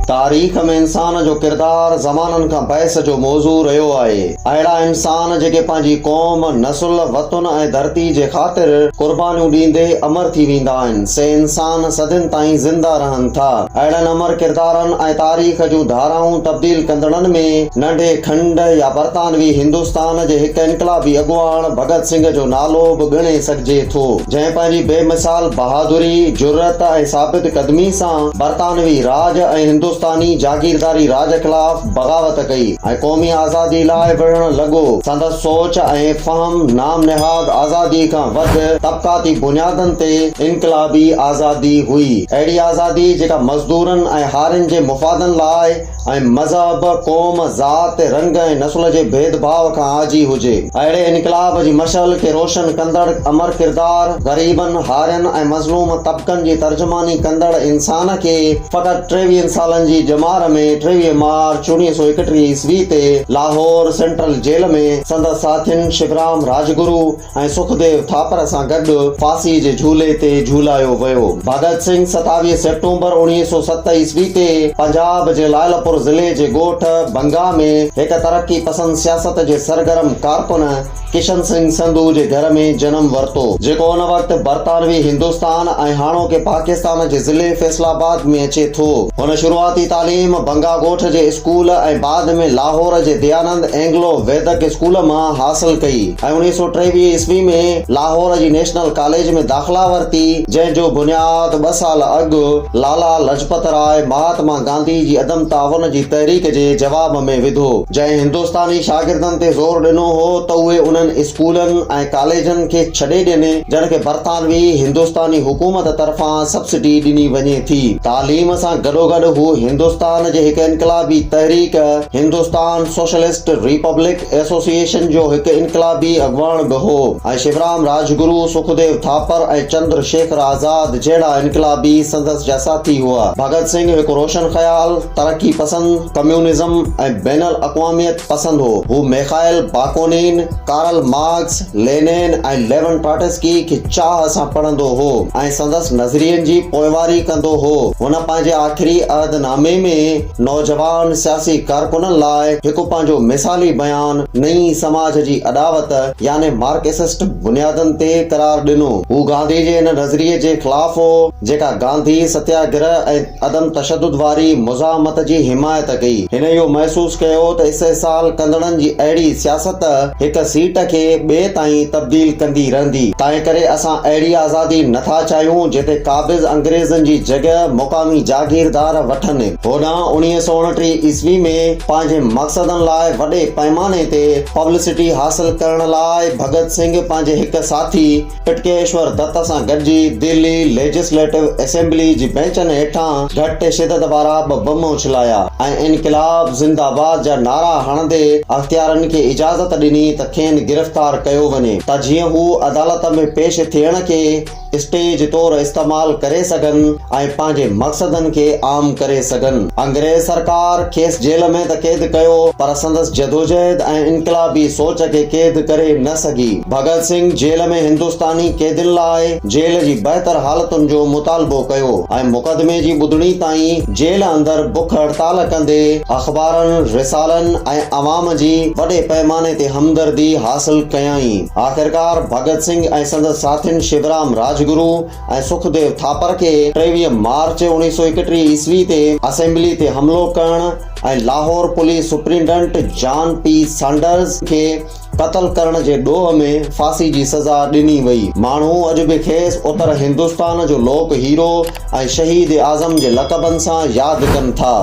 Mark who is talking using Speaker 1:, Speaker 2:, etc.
Speaker 1: تاريخ ۾ انسان جو ڪردار زمانن کان بحث جو موضوع رهيو آهي. اهڙا انسان جيڪي پنهنجي قوم، نسل، وطن ۽ ڌرتي جي خاطر قربانيون ڏيندي امر ٿي ويندا آهن، سي انسان صدين تائين زنده رهن ٿا. اهڙن امر ڪردارن ۽ تاريخ جون ڌارائون تبديل ڪندڙن ۾ ننڍي کنڊ يا برطانوي هندستان جي هڪ انقلابي اڳواڻ ڀڳت سنگهه جو نالو به ڳڻي سگهجي ٿو، جنهن پنهنجي بي مثال بهادري، جرئت ۽ ثابت قدمي سان برطانوي راڄ ۽ هندستاني جاگيرداري راڄ خلاف بغاوت ڪئي ۽ قومي آزادي لاء وڙهڻ لڳو. سندس سوچ ۽ فهم نام نهاد آزادي کان وڌ طبقاتي بنيادن تي انقلابي آزادي هئي. اهڙي آزادي جيڪا مزدورن ۽ هارين جي مفادن لاء ۽ مذهب، قوم، ذات، رنگ ۽ نسل جي ڀيد ڀاء کان آجي هجي. اهڙي انقلاب جي مشعل کي روشن ڪندڙ امر ڪردار، غريبن، هارين ۽ مظلوم طبقن جي ترجماني ڪندڙ انسان کي فقط ٽيويهن سالن جي ڄمار ۾ 23 مارچ 1931 عيسوي تي لاهور سينٽرل جيل ۾ سندس ساٿين شورام راجگرو، ۽ سکديو ٿاپر سان گڏ ڦاسي جي جهولي تي جهولايو ويو. ڀڳت سنگهه 27 سيپٽمبر 1907 عيسوي تي پنجاب جي لائلپور ضلعي جي ڳوٺ بنگا ۾ هڪ ترقي پسند سياست جي سرگرم ڪارڪن ڪشن سنگهه سنڌو جي گهر ۾ جنم ورتو، جيڪو ان وقت برطانوي هندستان ۽ هاڻوڪي پاڪستان جي ضلعي فيصل آباد ۾ اچي ٿو. هن شروعاتي تعليم بنگا ڳوٺ جي اسڪول ۽ بعد ۾ لاهور جي ديانند اينگلو ويدڪ اسڪول مان حاصل ڪئي. ۽ 1923 عيسوي ۾ لاهور جي نيشنل ڪاليج ۾ داخلا ورتي، جنهن جو بنياد ٻه سال اڳ لالا لجپت راء مهاتما گانڌي جي عدم تعاون جي تحريڪ جي جواب ۾ وڌو، جنهن هندستاني شاگردن تي زور ڏنو هو ته اهي انهن اسڪولن ۽ ڪاليجن کي ڇڏي ڏين، جن کي برطانوي هندستاني حڪومت طرفان سبسڊي ڏني وڃي ٿي. تعليم سان گڏوگڏ هو هندستان جي هڪ انقلابي تحريڪ هندستان سوشلسٽ ريپبلڪ ايسوسيئيشن جو هڪ انقلابي اڳواڻ به هو ۽ شورام راجگرو، سکديو ٿاپر ۽ چندر شيکر آزاد جهڙا انقلابي سندس جا ساٿي هئا. ڀڳت سنگهه هڪ روشن خيال، ترقي پسند، ڪميونزم ۽ بين الاقواميت پسند هو. هو Mikhail Bakunin, Karl Marx, Lenin ۽ Leon Trotsky کي چاهه سان پڙهندو هو ۽ سندس نظرين جي پوئواري ڪندو هو. هن پنهنجي آخري عهدنامي ۾. نوجوان سياسي ڪارڪنن لاء هڪ پنهنجو مثالي بيان نئين سماج جي اڏاوت يعني مارڪسسٽ بنيادن تي قرار ڏنو. هو گانڌي جي ان نظريي جي خلاف هو، جيڪا گانڌي ستياگرهه ۽ عدم تشدد واري مزاحمت جي حمايت ڪئي. هن اهو محسوس ڪيو ته استحصال ڪندڙن جي اهڙي سياست هڪ سيٽ کي ٻئي تائين تبديل ڪندي رهندي. تنهنڪري اسان اهڙي آزادي نه ٿا چاهيون جتي قابض انگريزن جي جڳهه مقامي جاگيردار وٺن. هوڏانهن 1929 عيسوي ۾ پنهنجي مقصدن لاء وڏي پئماني تي پبلسٽي حاصل ڪرڻ لاء ڀڳت سنگهه پنهنجي هڪ ساٿي پٽڪيشور دت سان گڏجي دهلي ليجسليٽو اسيمبلي جي بينچن هيٺان گهٽ شدت وارا ٻه بم اڇلايا ۽ انقلاب زنده باد جا نعرا هڻندي اختيارين کي اجازت ڏني ته کين گرفتار ڪيو وڃي ته جيئن هو عدالت ۾ پيش ٿيڻ کي اسٽيج طور استعمال ڪري سگهن ۽ پنهنجي مقصدن کي عام ڪري سگهن. انگريز سرڪار کيس جيل ۾ ته قيد ڪيو پر سندس جدوجهد ۽ انقلابي سوچ کي قيد ڪري نه سگهي. ڀڳت سنگهه جيل ۾ هندستاني قيدين لاء جيل جي بهتر حالتن جو مطالبو ڪيو ۽ مقدمي جي ٻڌڻي تائين جيل اندر بک هڙتال ڪندي اخبارن، رسالن ۽ عوام جي وڏي پئماني تي همدردي حاصل ڪيائين. آخرڪار ڀڳت سنگهه ۽ سندس ساٿين شورام راجگرو ۽ سکديو ٿاپر کي 23 مارچ 1931 عيسوي تي اسيمبلي تي حملو ڪرڻ ۽ Lahore police superintendent John P Saunders کي قتل ڪرڻ جي ڏوهه ۾ ڦاسي جي سزا ڏني وئي. ماڻهو اڄ به کيس اتر هندستان جو لوڪ هيرو ۽ شهيد اعظم جي لقبن سان ياد ڪن ٿا.